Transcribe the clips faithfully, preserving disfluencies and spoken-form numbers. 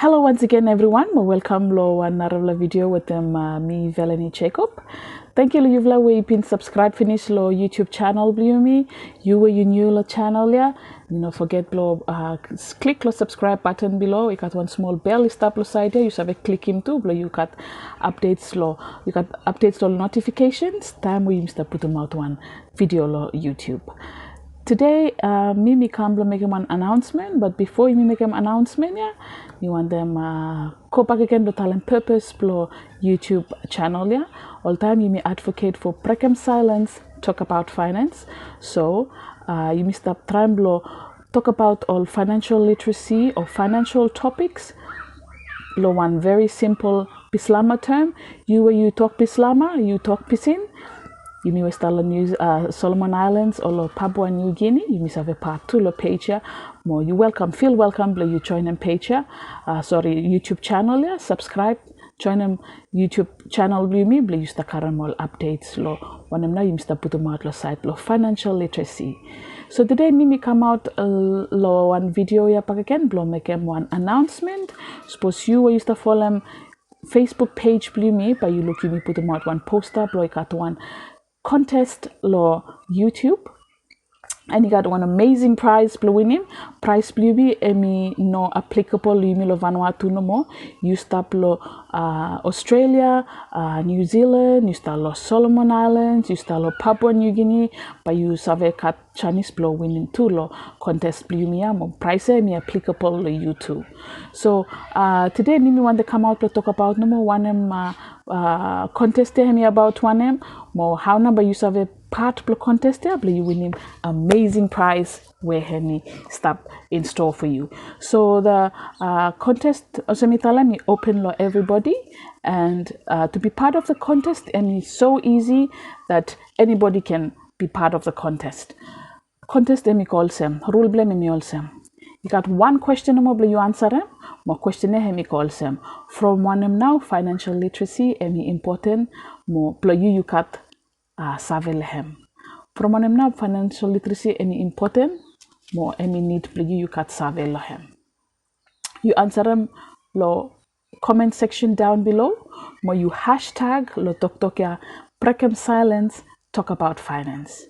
Hello once again everyone, mo welkam lo wan narafala video wetem, uh, mi, Velanie Jacob. Tangkiu lo yufala we i bin subscribe finis lo YouTube channel blo yumi. Yu we yu niu lo channel ya, yu no foget blo, uh, klik lo subscribe button blo, i gat wan smol bel i stap lo saed ya, yu save klikim tu blo yu gat updates lo, yu gat updates lo notifications taem we yumi stap putumaot wan video lo YouTube. Tede, uh, mi mi kam blo mekem wan announcement, but bifo yumi mekem announcement ya, mi wantem, uh, go bakegen blo talem purpose blo YouTube channel ya. Oltaem yumi advocate for brekem silence, talk about finance. So, uh, yumi stap traem blo tokbaot ol financial literacy o financial topics lo wan very simple Bislama term. Yu we yu tok Bislama, yu tok Pisin, yumi we stap lo New, uh, Solomon Islands o lo Papua New Guinea, yumi save part tu lo page ya. Mo yu welkam, feel welcome blo yu joenem page ya. Uh, sori, YouTube channel ya, subscribe, joenem YouTube channel blo yumi blo yu stap karem ol updates lo wanem nao yumi stap putumaot lo saed blo financial literacy. So tede mi mi kamaot, uh, lo wan video ya bakegen blo mekem wan announcement. Sapos yu we yu stap folem Facebook page blo yumi, bae yu luk yumi putumaot wan posta blo i gat wan contest lo YouTube. And i gat wan amazing prize blo winim. Prize blo yumi hemi no applicable lo yumi lo Vanuatu nomo. Yu stap lo, uh, Australia, uh, New Zealand, yu stap lo Solomon Islands, yu stap lo Papua New Guinea, bae yu save gat janis blo winim tu lo contest blo yumi ya, mo prize ya hemi applicable lo yu tu. So, uh, tede mi mi wantem kamaot blo tokbaot nomo wanem, uh, uh, contest ya hemi abaot wanem, mo hao nao bae yu save part blo contest ya blo yu winim amazing prize we hemi stap in store for you. So the, uh, contest, olsem mi talem, i open lo everybody, and, uh, to be part of the contest, hemi so easy that anybody can be part of the contest. Contest hemi go olsem, rule blo hem hemi olsem. I gat wan question nomo blo yu ansarem, mo question ya hemi go olsem. From wanem nao financial literacy hemi important mo blo yu yu gat, uh, save lo hem? From wanem nao financial literacy hemi important mo hemi nid blo yu yu gat save lo hem? Yu ansarem lo comment section down below, mo yu hashtag lo toktok ya, brekem silence, talk about finance.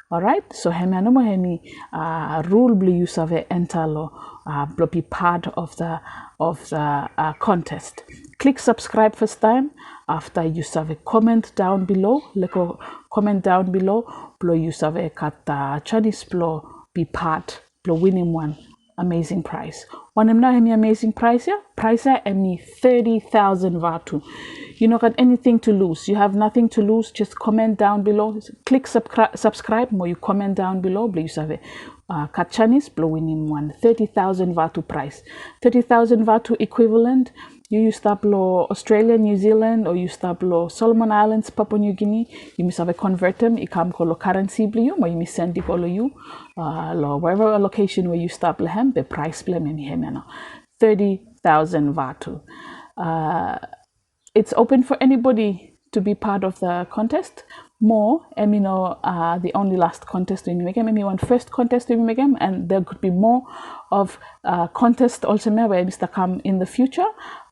Alright, so hemia nomo hemi, uh, rule blo yu save enter lo, uh, blo be part of the, of the, uh, contest. Klik subscribe fastaem, afta yu save comment down below, lego comment down below, blo yu save gat, uh, janis blo be part blo winim wan amazing prize. Wanem nao hemi amazing prize ya? Prize ya hemi thirty thousand vatu. Yu no gat anything to lose. You have nothing to lose. Just comment down below. Klik subscri-, subscribe mo yu comment down below blo yu save, uh, gat janis blo winim wan thirty thousand vatu prize. Thirty thousand vatu equivalent, yu yu stap lo Australia, New Zealand, o yu stap lo Solomon Islands, Papua New Guinea, yumi save convertem i kam go lo currency blo yu, mo yumi send i go lo yu, uh, lo wherever location we yu stap lo hem, be prize blo hem hemi hemia nao, thirty thousand vatu. Uh, it's open for anybody to be part of the contest. Mo hemi no, uh, the only last contest we yumi mekem, hemi wan first contest we yumi mekem, and there could be more of, uh, contest olsem ya we hemi stap kam in the future.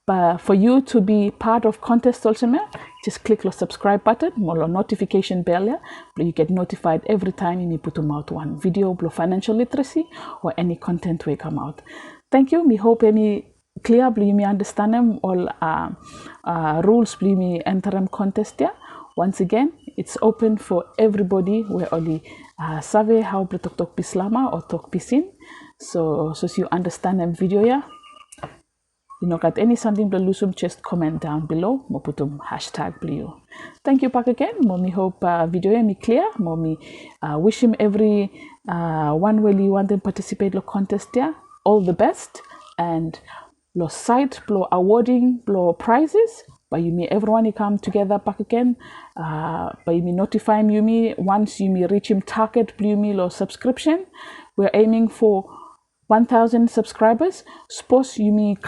But for you to be part of contest olsem ya, just klik lo subscribe button mo lo notification bell ya, blo yu get notified evri taem yumi putumaot wan video blo financial literacy o eni content we i kamaot. Tangkiu, mi hope hemi klia blo yumi andastanem ol, uh, uh, rules blo yumi enterem contest ya. Once again, it's open for everybody we oli, uh, save hao blo toktok Bislama o tok Pisin. So sapos yu andastanem video ya, yu no gat eni samting blo lusum, just comment down below mo putum hashtag blo yu. Tangkiu bakegen, mo mi hope, uh, video ya hemi klia, mo mi, uh, wishim evri, uh, wan we oli wantem participate lo contest ya all the best, and lo saed blo awarding blo prizes, bae yumi evriwan i kam together bakegen, uh, bae yumi notifaem yumi once yumi rijim target blo yumi lo subscription. We're aiming for one thousand subscribers. Sapos yumi